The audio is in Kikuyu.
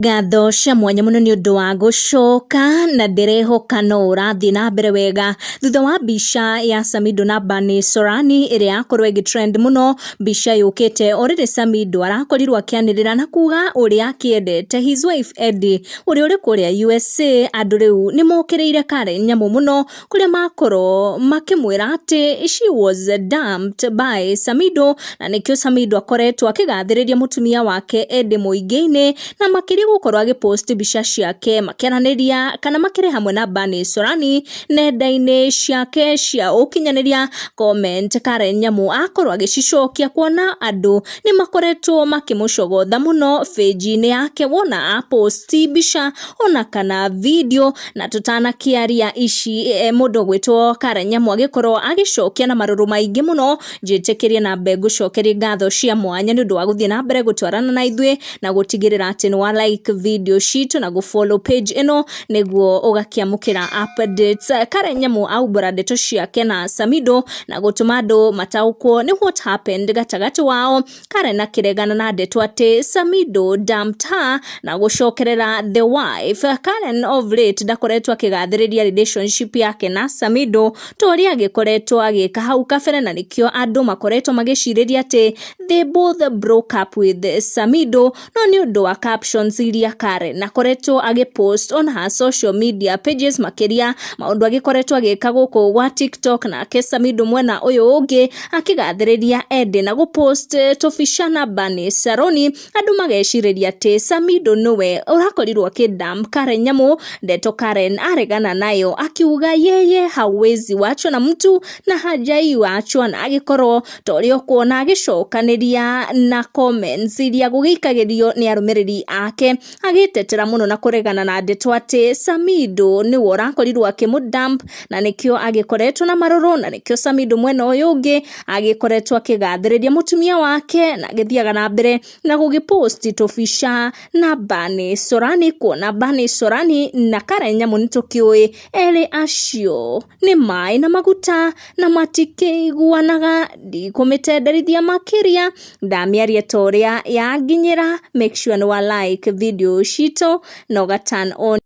Ngatho cia mwanya mũno nĩ ũndũ wa gũcoka na ndĩrehoka no ũrathiĩ na mbere wega thutha wa mbica ya Samido na Bani Sorani ĩrĩa yakorwo ĩgĩ trend mũno. Mbica yũkĩte o rĩrĩ Samido arakorirwo akĩanĩrĩra na kuga ũrĩa akĩendete his wife Eddie ũrĩa ũrĩ kũrĩa USA. Andũ rĩu nĩ mokĩrĩire Karen Nyamu mũno kũrĩa makorwo makĩmwĩra atĩ she was dumped by Samido, na nĩkĩo Samido akoretwo akĩgathĩrĩria mũtumia wake Eddie mũingĩ-inĩ, na makĩria gũkorwo agĩpost mbica ciake makĩaranĩria kana makĩrĩ hamwe na Bani Sorani nenda-inĩ ciake cia ũkinyanĩria. Comment Karen Nyamu akorwo agĩcicokia kuona andũ nĩ makoretwo makĩmũcogotha mũno page-inĩ yake wona aposti mbica ona kana video. Na tũtanakĩaria ici, mũndũ ũgwĩtwo Karen Nyamu agĩkorwo agĩcokia na marũrũ maingĩ mũno. Njĩtĩkĩrie na mbe ngũcokerie ngatho cia mwanya nĩ ũndũ wa gũthiĩ na mbere gũtwarana na ithuĩ na gũtigĩrĩra atĩ nĩ wa like video citũ na gũ follow page ĩno nĩguo ũgakĩamũkĩra updates. Karen Nyamu aumbũra ndeto ciake na Samido na gũtũma andũ mataũkwo nĩ what happened gatagatĩ wao. Karen akĩregana na ndeto atĩ Samido dumped her na gũcokerera the wife. Karen of late ndakoretwo akĩgathĩrĩria relationship yake na Samido ta ũrĩa agĩkoretwo agĩka hau kabere, na nĩkĩo andũ makoretwo magĩcirĩria atĩ they both broke up with Samido. No nĩ ũndũ wa captions iria Karen akoretwo agĩpost on her social media pages, makĩria maũndũ agĩkoretwo agĩka gũkũ gwa TikTok, nake Samido mwena ũyũ ũngĩ akĩgathĩrĩria Eddie na gũpost tũbica na Bani Saroni, andũ magecirĩria atĩ Samido nĩwe ũrakorirwo akĩdump Karen Nyamu. Ndeto Karen aregana nayo akiuga yeye hawezi wachwa na mtu na hajai wachwa, na agĩkorwo ta ũrĩa ũkuona agĩcokanĩria na comments iria gũgĩikagĩrio nĩ arũmĩrĩri ake, agĩtetera mũno na kũregana na ndeto atĩ Samido nĩwe ũrakorirwo akĩmũdump, na nĩkĩo agĩkoretwo na marũrũ, na nĩkĩo Samido mwena ũyũ ũngĩ agĩkoretwo akĩgathĩrĩria mũtumia wake na agĩthiaga na mbere na gũgĩpost tũbica na Bani Sorani, kuona Bani Sorani na Karen Nyamu nĩ tũkĩũĩ erĩ acio nĩ maĩ na maguta na matikĩiguanaga. Ndikũmĩtenderithia makĩria, ndamĩaria ta ũrĩa yanginyĩra. Make sure nĩ wa like video citũ na ũga turn on